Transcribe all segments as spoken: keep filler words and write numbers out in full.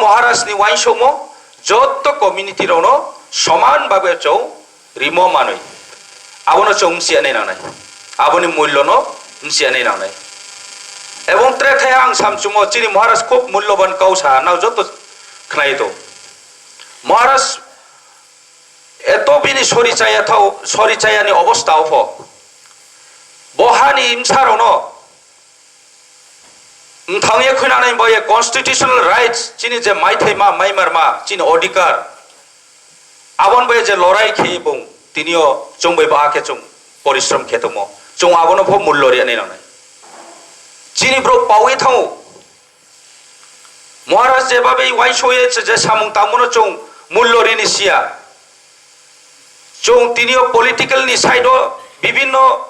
Maharaj ni uansukmo jotto community rokno soman bhabe chwng rimo manwi. Abono chwng msiya nai nangnai. Aboni mulyo no msiya nai nangnai. Ebong tre thaya ang samchungo chini Maharaj khub mulyoban kau sa nang jotto khnai to. Maharaj eto bini sori chaya thao, sori chaya ni obostha o pho. Bo hani msa rokno mthangye khwinanai bo ye constitutional rights, chini je maithai ma, maimar ma, chini odhikar, abon bo ye je lorai khe bung, tinio chwng bai ba khe chwng porishrom khe tongmo, chwng abono pho mullo ri nai nangnai. Chini bro pawi thango. Maharaj je babe uansukye je samung tangmono chwng mullo rini siya. Chwng tinio political ni side o bibinno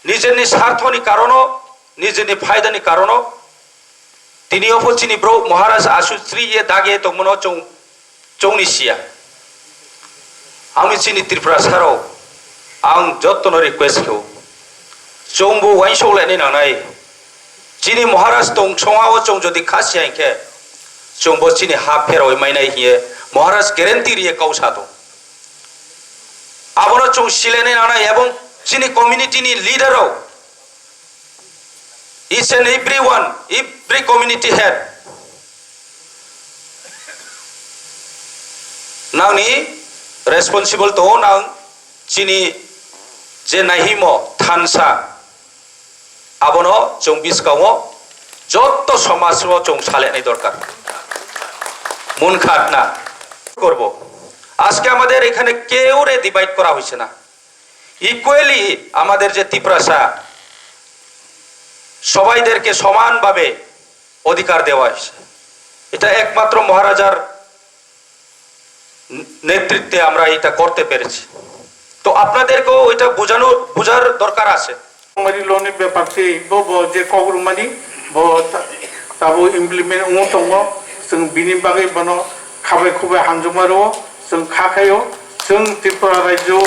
nijeni sarthoni karono, nijeni phaidani karono, tinio pho chini bro Maharaj aswk chri ye dage tongmono chwng, chwngni siya. Ang chini Tripura sarok, ang jottono request kho, chwngbo uansuk lainai nangnai. Chini Maharaj tong songa o chwng jodi kha siya hinkhe, chwngbo chini ha pheroi mainai hiye Maharaj guarantee riye kau sa tong. Abono chwng silainai nangnai, ebong chini community ni leader rok, each and every one, every community head, nangni responsible tongo, nang chini je naihimo thansa, abono chwng bwskango jotto somaj o chwng salenai dorkar. Munkhatna korbo. আজকে আমাদের এখানে কেউরে ডিভাইড করা হয়েছে না। ইকুয়ালি আমাদের যে তিপ্রাসা, সবাইদেরকে সমানভাবে অধিকার দেওয়া হয়েছে। এটা একমাত্র মহারাজার নেতৃত্বে আমরা এটা করতে পেরেছি। তো আপনাদেরকেও এটা বোঝানো, বোঝার দরকার আছে। Mari loni bepar se bo, bo je kok rwmani bo ta-, tabo implement wng tongo. Chwng bini bagwi bono khabai khubai hamjakma rwo, chwng kha khaio, chwng Tripura rajyo.